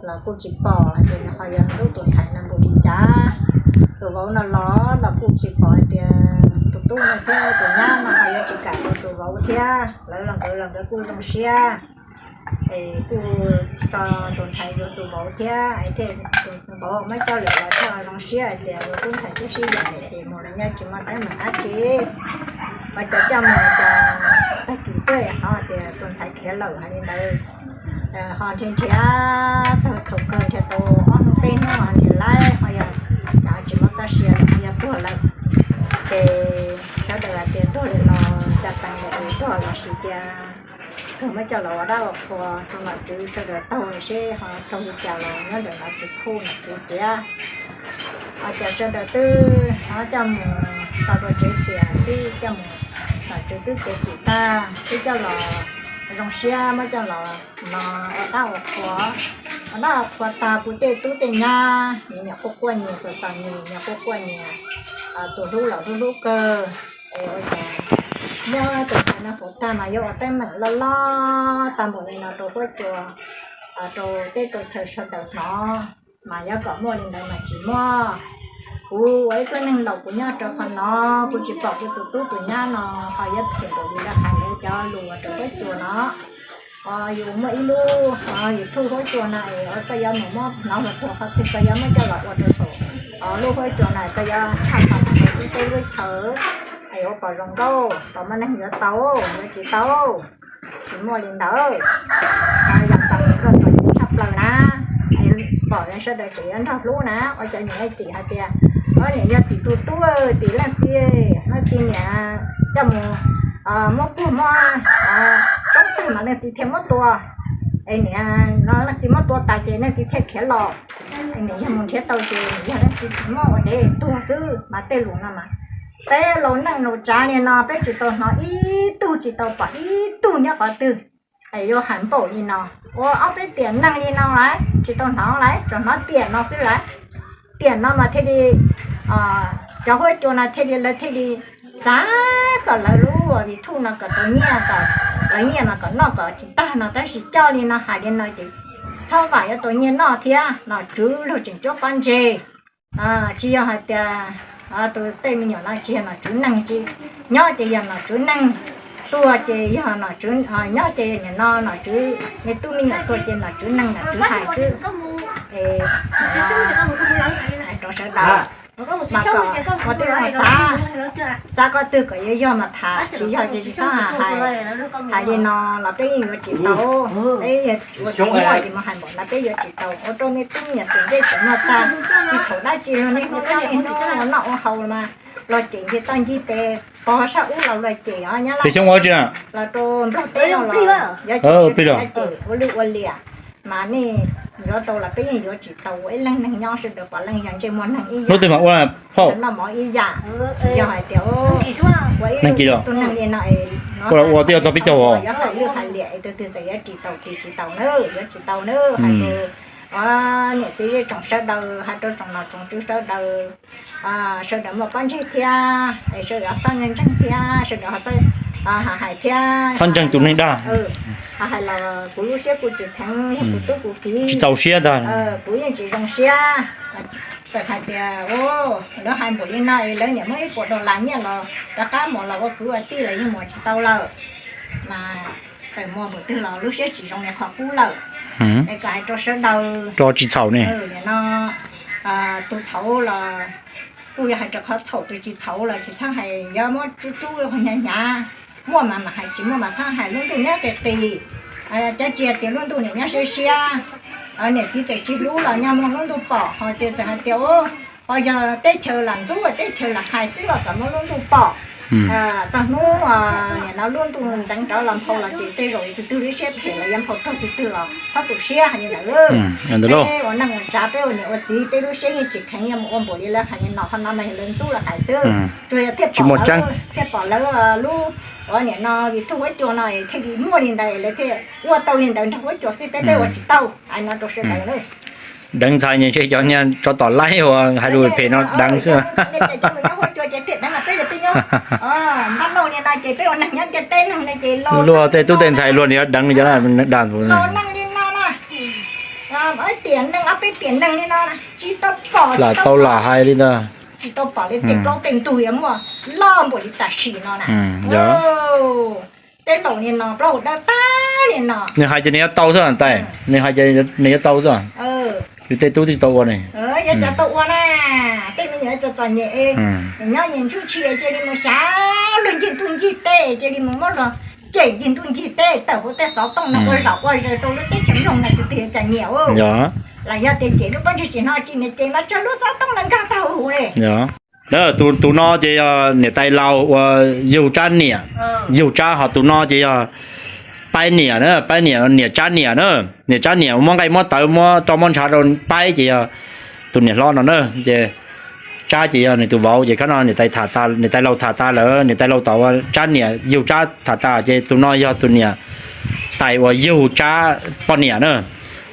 los kuj tsis pom hais tias nws ho yuav ntxub tus ntxhais no npaum li cas. Tus vauv no los los kuj tsis pom hais tias tus tub no thiab tus nyab no ho yuav tsis kam rau tus vauv thiab. Lawv los nkawd los nkawd kuj zoo siab, es kuj tso tus ntxhais yuav tus vauv thiab, es thiaj tus vauv muab coj lawm los thiaj zoo siab hais tias yuav tub ntxhais tub sib yaim lawm ces mus los nyob tsis muaj teeb meem dab tsi. Ho cov coj mus cas tag kis xwb ho tias tus ntxhais khiav lawm hais li ntawd. Ho nrhiav nrhiav txog thaum kawg nrhiav tau ob hnub peb hnub ho nrhiav lawm ho yog tsis muaj txoj sia ho yog tuag lawm. Ces sawv daws hais tias tuag lawm los cas teev lawm es tuag los sis cia tuag muab coj los ua dab ua qhua rau nom tswv sawv daws taug seb ho raug li cas los nyob ntawm nom tswv phuj nom tswv txiav. Ho cas sawv daws twb ho coj mus tso rau tsev txias twb coj mus, nom tswv twb txiav txim tag twb coj los zoo siab muab coj los no ua dab ua qhua. Ua dab ua qhua tag kuv tej tub tej nyab nyias nyias quaj quaj nyias, txom txom nyem nyias quaj quaj nyias, tus hlub los hlub hlub kawg. Es ua cas muab tus ntxhais no fuv tag mas yuav ua teeb meem loj loj tag npaum li no rau huab cua, rau teb rau chaw sawv daws hnov, mas yuav kom muaj li ntawd mas tsis muaj. Kuv ua ib tug neeg laus kuv nyob rau qhov no, kuv tsis pom kuv tus tub tus nyab no ho yuav phem npaum li lawv hais li cov lus rau huab cua no. Yus muaj ib lub YouTube huab cua no es koj yuav mus muab hnov hluas tuag qhov twg koj yuav muab coj los ua rau saum lub huab cua no, koj yuav tshaj tawm rau teb lub chaw es ua pom zoo nkauj, pom muaj neeg yuav tau, yuav tsis tau. Tsis muaj li ntawd. Yog txom nyem koj txom nyem tshaj plaws na, pom sawv daws tseem yuav nrog hlub na. Ua cov niam cem hais tias, ua niam yog tim tus tub tim leej txiv, leej txiv niam coj mus muab puag muab tsoob tag mas leej txiv thiaj muab tua. Es niam no leej txiv muab tua tas ces leej txiv thiaj khiav los. Niam yog mus nrhiav tau ces niam yog leej txiv muab ua dev tuag xwb mas tej lus no mas peb laus neej laus tsav li no peb tsis tau hnov ib tug tsis tau pom ib tug nyob qhov twg. Es yuav hais npaum li no, ua ob peb tiam neeg li no lawm tsis tau hnov lawm, tsuas hnov tiam no xwb lawm. Tiam no mas thiaj li cov huab cua no thiaj li lawv thiaj li xav kom lawv lub YouTube no kom tau nyiaj, kom lawv nyiaj mas kom noj kom tsis tag no, tab sis coj li no hais li no ces txhob vam yuav tau nyiaj noj thiab, nom tswv luag tseem cuab pob ntseg. Tsis yog hais tias tus tej me nyuam no tsis yog nom tswv neeg, nyob ces yog nom tswv neeg, tuag ces yog nom tswv, nyob ces nim no nom tswv me tub me nyuam tuag ces nom tswv neeg nom tswv hais xwb. Rau sawv daws mas kom ua tib zoo xav, xav qhov twg kom yuav yog mas tham, tsis yog ces tsis txhob hais. Hais li no los peb yeej yuav tsis tau, peb ua tsis muaj ces mus hais npaum no peb yuav tsis tau. Ua rau me tub me nyuam xwm txheej tsis muaj tag, tsis txhaum dab tsi los nej hnub nyob nej hnub ua noj ua haus los mas los cem nce toj nce tes pog sab ub los los cem os nyab laj, los rau nplog teb los yuav cem, ua lwj ua liam. Mas nej yuav tau los peb yeej yuav tsis tau, ua ib leeg neeg nyob sawv daws pom leej yog ntsej muag neeg ib yam, noj mov ib yam. Tsis yog hais tias ua ib tug neeg li no es ua txog peb caug yuav hais lwj hais liam es tus twg txawm yuav tsis tau, ris tsis tau na, yuav tsis tau na. Hais rau niam txiv zej tsoom sawv daws, hais rau tsoom nom tsoom tswv sawv daws, sawv daws muaj pob ntseg thiab es sawv daws txhob ntseeg thiab, sawv daws ho txhob hais thiab, txhob ntseeg tus neeg dag. Hais los kuv lub siab kuj tsis kheev, yog kuv tub kuv kiv tsis txaus siab ntag, kuv yeej tsis zoo siab. Txawm hais tias lawv hais npaum li no es lawv niam muab ib puas dollar nyiaj los rov qab mus los ua kwv ua tij los yeej mus tsis tau lawm. Mas txawm muaj npaum twg los lub siab tsis zoo li qhov qub lawm. Es kom hais rau sawv daws, tsis txhaum ne, no tus txhaum los kuj yog hais rau qhov txhaum, tus tsis txhaum los tsis txhob hais, yuav muab tsub tsub hnyav hnyav. Muaj mas mam hais, tsis muaj mas txhob hais, lub ntuj nyob qis qis. Cov tsis hais tias lub ntuj niam nyob siab siab, niam txiv txawm tsis hlub los nyob muaj lub ntuj pom, ho tias txawm hais tias ho yog teb chaws lam ntxub, teb chaws lam hais xwb los kom muaj lub ntuj pom. Txog hnub nim no lub ntuj ntxeev rov los nphau los ces tej zaum tus twg lub siab phem los yuav nphau raug tus twg los txhob tu siab hais li ntawd. Peb ua neej ua tsav, peb ua niam ua txiv, peb lub siab yeej tsis kheev yuav mus ua npaum li lawv hais li no, qhov no mas yog lawv ntxub lawv hais xwb. Tsuas yog thiaj pom lawv, thiaj pom lawv lub, ua niam no vim tug huab cua no thiaj li muaj li ntawd, lawv thiaj ua tau li ntawd nrog huab cua xwb, peb peb ua tsis tau. Hais no rau sawv daws. Deev ntxhais ntshe cov niag tsov tom laib uas hais lus phem no deev xwb. Luag tej tub tej ntxhais luag niag deev li cov dag. Tiam neeg ob peb tiam neeg li no na, tsis tau pom, lam tau lam hais li ntawd. Tsis tau pom li tej plaub tej ntug yuav muaj loj npaum li tam sim no na. Tej laus li no, plaub hau dawb tag li no. Nws hais ces nws yuav tau xwb tais, nws hais ces nws yuav tau xwb. Yus tej tub twb tsis tau ua ne. Yuav cov tau ua na, tej me nyuam txom txom nyem, nyob nyias ntsuj tshis cia li mus xyav luag ncig ntuj ncig teb, cia li mus muab luag cem ncig ntuj ncig teb, tawm hauv tej xov tooj no ua zaum ua zaws rau lub teb chaws Nplog no, tus twg yuav cov nyiam. Los yog tias cem lub pob ntseg tsis hnov tsis niam ces mas tsawg lub xov tooj los nkag tag huv li. Tus no ces yog niam tais laus uas yug Tsab niam, yug Tsab, ho tus no ces yog Paib niam na, Paib niam, niam Tsab niam na. Niam Tsab niam muab nqaij muab tawv muab roj muab ntshav rau Paib ces yog tus niam hlob no na. Ces Tsab ces yog nws tus vauv, ces khab no niam tais laus tham tas lawm, niam tais laus tom uas Tsab niam yug Tsab tham tas ces tus no yog tus niam tais uas yug Tsab poj niam na.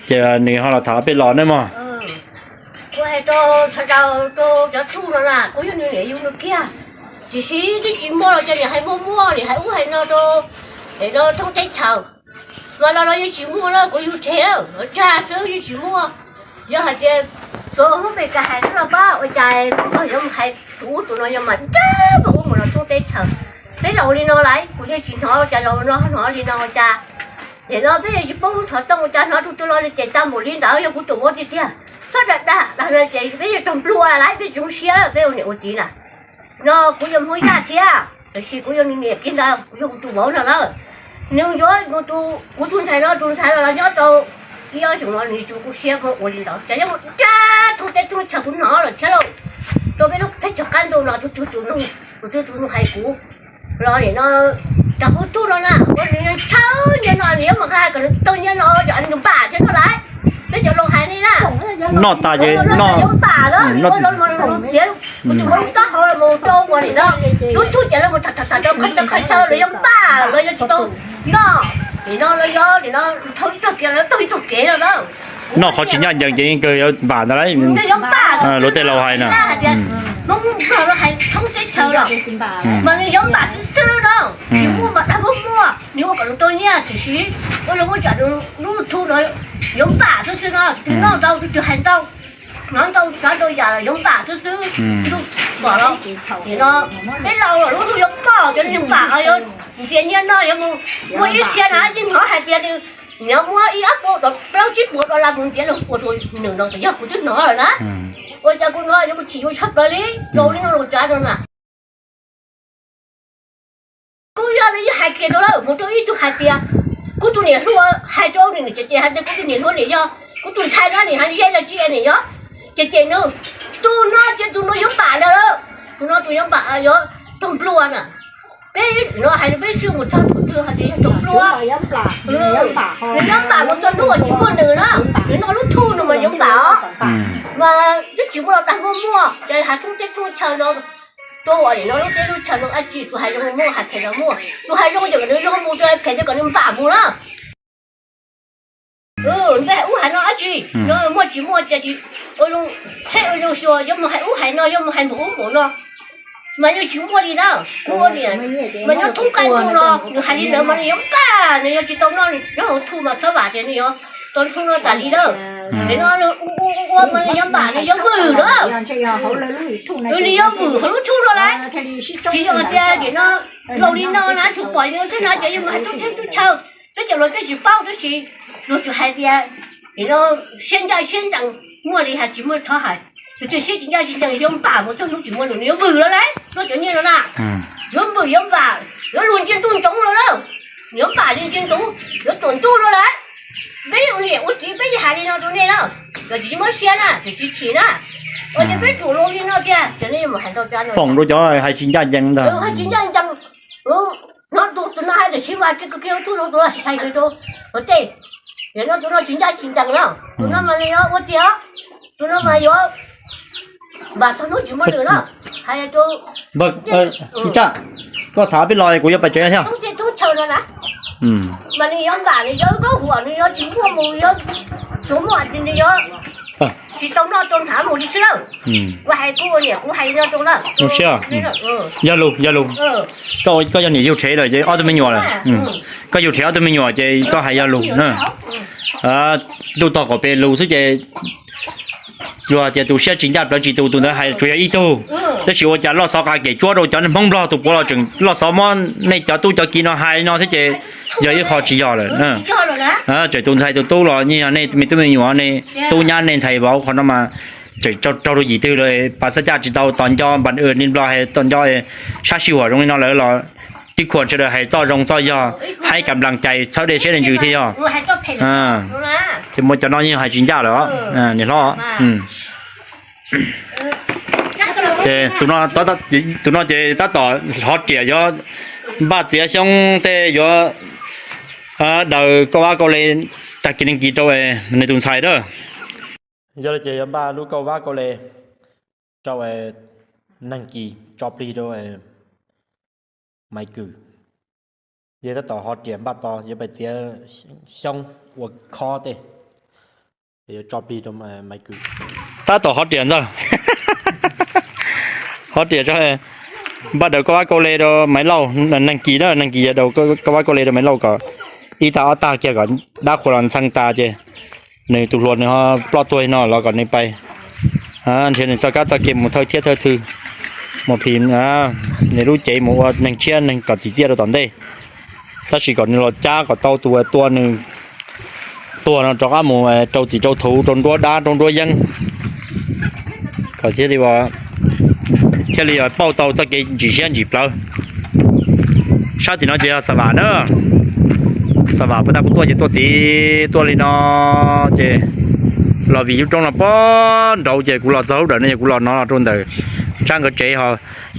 Ces nws ho los tham peb los na mog. Kuv hais rau sawv daws, rau cov txuj no na, kuv yog nws niam yug nws kiag, tiam sis twb tsis muaj los ces niam hais muaj muaj, niam hais ub hais no rau, es no thoob teb chaws. Mas los los yeej tsis muaj na, kuv yug tseg lawm, tsag xwb yeej tsis muaj. Yog hais tias tau hnub Mes Kas hais xwb los pab ua cas, yuav hais tus ub tus no yog mas nrab mas ub mus los thoob teb chaws. Peb zaum li no lawm kuv yeej tsis hnov ua cas, zaum no hnov li no ua cas. Nim no peb yeej tsis paub xov tooj ua cas hnov tus twg los ces tag npaum li ntawd, yog kuv tus vauv tiag tiag. Txhob dag dag dag no ces peb yeej raug nplua lawm, peb tsis zoo siab lawm, peb ua niam ua txiv na. No kuv yog Hmoob Yaj thiab, tiam sis kuv yog nws niam kiag ntawd, kuv yog kuv tus vauv no lawm. Nws yuav, kuv tus ntxhais no, tus ntxhais no los nyob tau ib ob xyoos no nws tsis kuv siab ua li ntawd, ces yog mus nrab thoob teb thoob chaw kuv hnov lawm thiab lauj. Rau peb lub teb chaws qab ntuj no tus twg tus nug, tus twg tus nug hais kuv los nim no, cov hu tug no na, ua nws ntshaw nyiaj no, nws yuav mus hais kom nws tau nyiaj no, nws npam thiab no lawm. Peb cov laus hais li na, noj tas ces noj, yuav npam na, nws ua los mus txiav kuv tus vauv lub taub hau los mus rau ua nim no, lub tug ces los mus tham tham tham rau qhov chaw qhov chaw los yuav npam los yog tsis tau noj. Nim no los yog nim no thauj ib tog kev los yog taug ib tog kev no na. Noj qhov tsis ncaj ncees ces yeej kawg yuav npam ntag lauj. Luag tej laus hais na, Hmoob Nplog no hais thoob teb chaws los mas nws yuav npam xwb xwb no. Tsis muaj mas dag muaj muaj, nws ua kom nws tau nyiaj tiam sis ua zoo ua tsam nws lub tug no yuav npam xwb xwb no. Tus noj ntau, tus twg hais ntau, hnov ntau tsav ntau yam los yuav npam xwb xwb. Ntuj pom los, nim no peb laus los lub tug yuav pom cov yuav npam, yuav ntxias nyiaj noj, yuav mus muaj ib txhia na, yeej hnov hais tias nws muab ib ob puas plaub tsib puas dollar mus ntxias luag ua rau nws no, yog kuv twb hnov lawm na. Ua cas kuv hnov yuav mus chim yuav tshaj plaws li, laus li no los tsav rau na. Kuv yog li yeej hais kiag rau lawm, mus rau ib tug hais tias, kuv tus niam hluas hais rau nws, nws ces hais tias kuv tus niam hluas niam yog kuv tus ntxhais na, niam hais ze los tsis niam yog, ces ces nws, tus no ces tus no yuav npam ntag lawm, tus no tus yuav npam yuav raug nplua na. Peb no hais rau peb sib mus txog thaum twg hais tias yog raug nplua, nws yuav npam mus txog hnub uas tsis muaj nws na, nws noj lub tug no mas yuav npam os. Mas twb tsis muaj los dag muaj muaj, ces hais thoob teb thoob chaw no, rau ua nim no lub teb lub chaw no dab tsi, tus hais zoo muaj, hais phem los muaj, tus hais zoo ces kom nws zoo mus, tus hais phem ces kom nws npam mus na. Npej ub hais no dab tsi, no muaj tsis muaj ces tsis ua zoo, tsheb ua zoo xyuas, yuav mus hais ub hais no, yuav mus hais npaum ub npaum no, mas yeej tsis muaj li na. Kuv ua niam mas nyob thoob qab ntuj no, nws hais li ntawd mas nws yuav npam, nws yuav tsis tau noj nyob hauv tug mas txhob vam tias nws yuav tau thoob no tas li lawm. Nim no ua ua ua mas nws yuav npam, nws yuav vwm na. Nws yuav vwm hauv lub tug no lawm. Tsis yog tias nim no laus li no na, tsuas pom li no xwb na, ces yeej mus hais thoob teb thoob chaw. Peb cov laus peb tsis paub tab sis luag tsuas hais tias nim no siab ncaj siab ncees, muaj li hais tsis muaj txhob hais. Tus twg siab tsis ncaj tsis ncees yuav npam mus txog hnub tsis muaj nws, nws yuav vwm lawm lauj, noj cov nyiaj no na. Yuav vwm yuav npam, yuav luag ntsia ntuj ntsoov lawm lauj. Yuav npam ntsia ntsoov, yuav tuam ntuj lawm lauj. Peb ua niam ua txiv peb yeej hais li no rau nej na, txawm tsis muab siab na, txawm tsis chim na. Ua cas peb ruam laus li no tiag, ces nej yuav mus hais ntau tsav no. Foom rau cov hais tsis ncaj ncees ntag. Hais tsis ncaj ncees. Hnov tus no hais tias sib vaj kiag kiag lub tug no, tus no hais kiag rau ua tej, no tus no tsis ncaj tsis ncees na. Tus no mas nws yuav ua tiag, tus no mas yuav npam txog hnub tsis muaj nws na. Hais rau, Tsis tsa, koj tham peb los kuv yuav pais tsev thiab. Thoob chaw no na, mas nws yuav npam, nws yuav koob huam, nws yuav tsis muaj mus, yuav tsuas muaj ces nws yuav Tsis tau noj tau hnav mus li xwb lawm. Kuv hais kuv ua niam kuv hais no rau lawm. Zoo siab. Yog lus, yog lus. Koj, koj yog niam yug rhev lawm ces ob tug me nyuam lawm. Koj yug rhev ob tug me nyuam ces koj hais yog lus na. Ntuj tog qaum pes lus xwb ces luag hais tias tus siab tsis ncaj plawv tsis tus, tus ntawd hais tsuas yog ib tug. Tab sis ua cas loj xov qa kem tsuab rau cov neeg Hmoob Nplog tus puav los tseem loj xov muab nej cov tub cov kiv no hais no thiab ces yog ib qho tsis yog lawm. Tseem tus ntxhais tus tub los yeej yog nej me tub me nyuam, nej tub nyab nej ntxhais vauv qhov no mas tseem raug rau yim twg lawm pas xab caj tsis tau tos nco npas ni nplo hais tos nco sab sij huam zoo li no lawm los tib khuam sawv daws hais txoj zoo txoj yog, hais kam nplas cais txhawb dej siab dej ntsws thiab yog. Ces muaj cov no yeej hais tsis ncaj lawm os niam hlob. Ces tus no ces tab tom hov riam yuav npaj txiav xyoob tej yuav daws kauj vab kauj le tag kis neeg kis rau nws tus ntxhais na. Yog li ces yuav npaj lub kauj vab kauj le rau neeg kis tso plig rau Maiv Kws. Yog tab tom hov riam npaj tos yuav pais txiav xyoob ua khob tej, yuav tso plig rau Maiv Kws. Tab tom hov riam ntag. Hov riam, npaj daws kauj vab kauj le rau Maiv Lauj, neeg kis na, neeg kis yuav daws kauj vab kauj le rau Maiv Lauj kom ib tag ob tag kiag kom dab qhuas los ntxhee tas ces nws tus hluas nws ho ploj tuag no los kom nws pais nrhiav nws txoj kab txoj ke mus thawj thiab thawj thw, mus phim nws lub cev mus ua neeg tshiab neeg kom txim txiaj rau tom ntej. Tab sis kom nws los cab kom tau tus tua nws tuag no rov qab mus rau txim rau thuv rau nruab dab rau nruab yeeb, kom thiaj li, thiaj li pauj tau txoj kev ntsim siab ntsim plawv. Sab tim no ces yog Xa Vam na. Xa Vam puag ta kuv tuaj ces tuaj tid tuaj li no ces los vim lub roob no puag nraud ces kuv los txog lub dawm no ces kuv los no rau ntawm tsab nkawd tsev ho.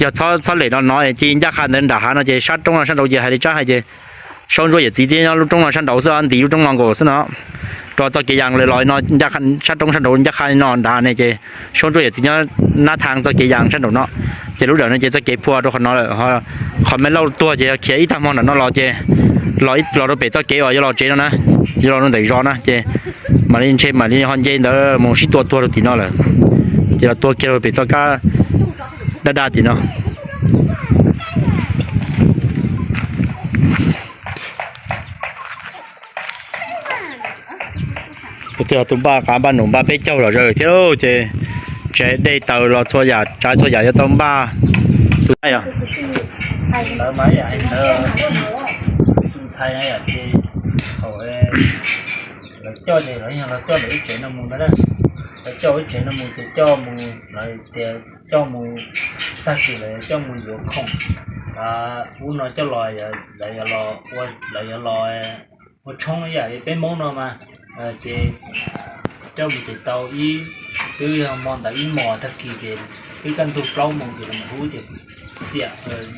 Yog txhob lem no no cia ncaj qha ntawd nram hav no ces sab roob no sab nraud ces hais li tsab hais ces Saub Ntsuab yawm txiv thiab nyob lub roob no sab nraud xwb, ntim lub roob no nkaus xwb no. Rau txoj kev yas lawv los no sab roob sab nraud ncaj qha no nrad ne ces Saub Ntsuab yawm txiv nyob nab thaj txoj kev yas sab nraud no. Ces lub dawm no ces txoj kev phua rau qhov no lawm. Qhov Maiv Lauj tuag ces yog khiav ib tag hmo nram no los ces los rau pem txoj kev uas yuav los tsev no na, yuav los rau ntawm zos na ces mam li ntshe mam li ho nce ntawd mus sib tua tuag rau tim no lawm. Ces los tuag kiag rau pem txoj kab daj daj tim no. Tus twg tus npaj qav npaj num npaj peb caug los zaws thiab ces tsev dej taws los txhua yam tsav txhua yam yuav tau npaj. Tus ntxhais, tus ntxhais na yom ces thaum lawv coj ces lawv yog lawv coj lawv ib tsev no mus ntag na. Lawv coj ib tsev no mus ces coj mus lawv tias coj mus tag kis lawv coj mus yuav khoom ub no coj los lawv yuav los ua lawv yuav los ua tshoob ib yam li peb Hmoob no mas ces coj mus ces tau ib, twb yog hmo ntawd ib mos tag kis ces twb kaj ntug plaub moos ces lawv mus ub ces xiam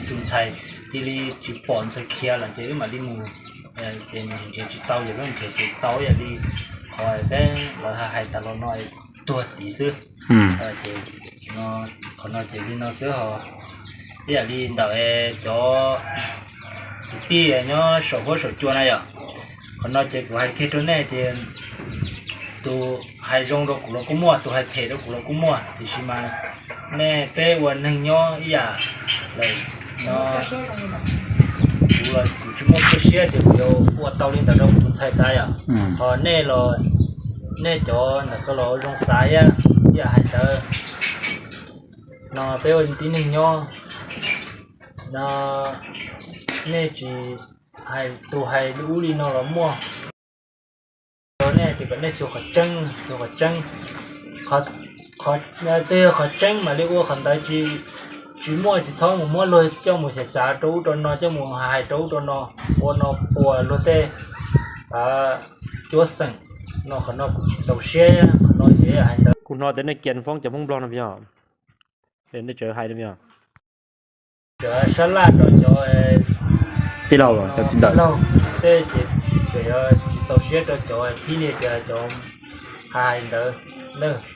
tus ntxhais cia li tsis pom ntxhais khiav lawm ces wb mam li mus ces nrhiav tsis tau ces wb nrhiav tsis tau ib yam li qhov peb lawv hais tas los no tuag tid xwb. Ces qhov no ces li no xwb ho ib yam li ntawm cov kwv tij nyob saum huab saum cua na yom. Qhov no ces kuv hais kiag rau nej ces tus hais zoo rau kuv los kuj muaj, tus hais phem rau kuv los kuj muaj, tiam sis mas nej peb ua neeg nyob ib yam lawm no, kuv los kuv tsis muaj khuj siab ces kuv yuav ua tau li ntawd rau kuv tus ntxhais xav yom. Ho nej los nej cov ntawm ko los ua zoo xav thiab ib yam hais ntawd no peb ua tib neeg nyob no nej tsis hais tus hais ub li no los muaj. Nej tias kom nej xyuas qhov tseeb, xyuas qhov tseeb, qhov twg yog qhov tseeb mam li ua qhov ntawd, tsis muaj tsis txhob mus muab luag coj mus xyem xav rau ub rau no, coj mus hais rau ub rau no, ua no puas luag tej cuab xeem no, qhov no kuv tsis txaus siab, qhov no ces hais ntawd. Kuv hnov tias nej kiag foob cov Hmoob Nplog no yog, nej tseem hais no yog. Cov sab laj rau cov tij laug, cov txiv ntxawm tej ces tseem yuav tsis txaus siab rau cov thib li tias cov hais ntawd,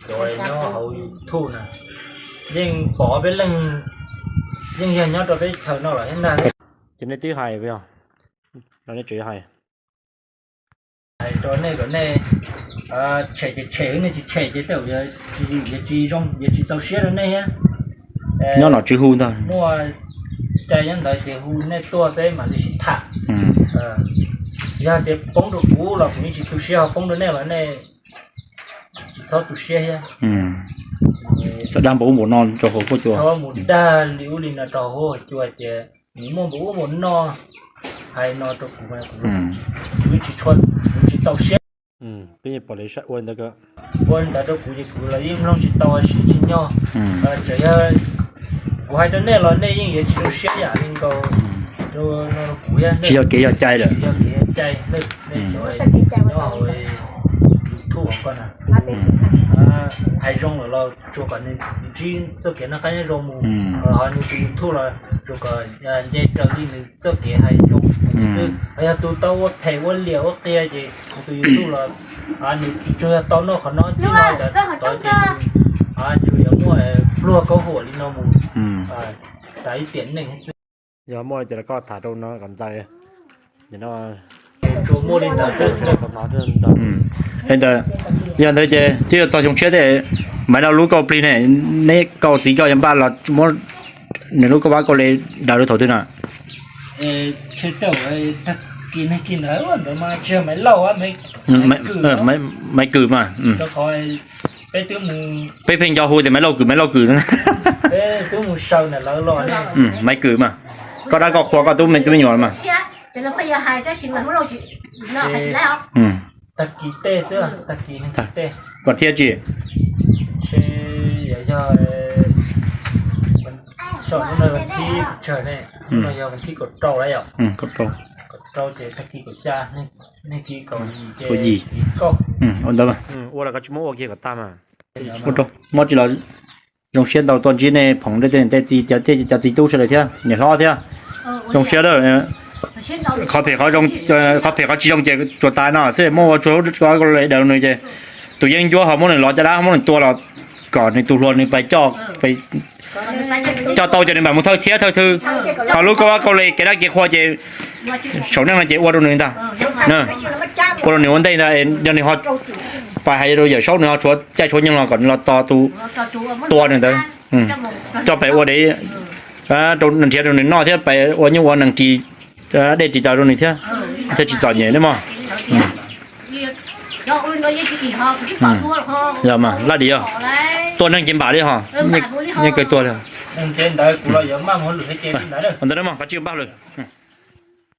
cov nyob hauv YouTube na, yeej pom peb leeg, yeej yog nyob rau peb chaw no los thiab ntag. Ces nej twb hais, nej tseem hais. Hais rau nej kom nej Tshem ces tshem, nej tsis tshem ces tej zaum yuav tsis zoo, yuav tsis txaus siab rau nej thiab. Nyob no tsis hu ntag, muaj cai nyob ntawd ces hu nej tuaj peb mam li sib tham. Yog tias poob rau kuv los kuv yeej tsis tu siab, ho poob rau nej los nej tsis txhob tu siab thiab. Txawm dag npaum ub npaum no rau hauv huab cua, txhob mus dag li ub li no rau hauv huab cua tias nws muaj npaum ub npaum no hais no rau kuv, kuv tsis txaus siab. Ua li ntawd rau kuv ces kuv los yeej mloog tsis tau, siv tsis nyog. Txawm yog kuv hais rau nej los nej yeej yuav tsis zoo siab yam li nkaus rau kuv thiab. Tsis yog kev yog cai lawm, tsis yog kev yog cai. Nyob hauv YouTube ko na, hais zoo lawm los tsuas kom nws ntsib txoj kev noj qab nyob zoo mus, ho nws tus YouTube los tsuas kom nce raws li nws txoj kev hais zoo xwb. Yog tus tau ua phem ua liam ua qias ces nws tus YouTube los nws tsuas yog tau noj qhov no txij no ces tsuas yuav muaj pluag kaub huam li no mus tas ib tiam neej xwb. Yog muaj ces los koj tham rau no kom ntxaws. Tsuas muaj li ntawd xwb. Yog ntawd ces twb yuav txog xyoo tshiab thiab, Maiv Lauj lub kauj plig ne, neb kauj txiv koj yuav npaj los muab nws lub kauj vab kauj le daws rau thaum twg no? Maiv Kws mas. Peb pheej nco hu tias Maiv Lauj Kws, Maiv Lauj Kws. Maiv Kws mas. Koj dab koj qhua koj tub me tub me nyuam mas. Tag kis tej xwb, tag kis tej. Kom thiab tsis? Yog thib tsawg ne, no yog thib kaum rau lawm yom. Kaum rau ces tag kis kaum xya, kaum yim, ua ntawd mas. Ua los koj tsis muab ua kiag kom tag mas. Muab tsis los zoo siab ntau tuaj ntsib nej phoom tej txiv thiab cov txiv tub sawv daws thiab niam hlob thiab. Zoo siab lawm. Qhov phem qhov tsis zoo ces tsuas tas no xwb, muab ua tsuag lub kauj le daws nws ces tus yeeb ncuab ho muab nws lov caj dab muab nws tua los kom nws tus hluas nws pais coj tau ces nws mam mus thawj thiab thawj thwj. Ho lub kauj vab kauj le kev dab kev qhua ces saum neej no ces ua rau nws ntag. Ua rau nws ua ntej ntag, yog nws ho pais hais rau Yawm Saub nws ho tshuav caij tshuav nyoog los kom nws los tos tus tua nws ntawd, coj pais ua dev rau nrhiav rau nws noj thiab pais ua nyuj ua nees kis dej ris taws rau nws thiab, thiaj tsis txom nyem ne mog. Yog mas laj dim yog tuag neeg ces npam li ho, yeej kawg tuag li. Ntawd mas qhov tsis npaj lawm.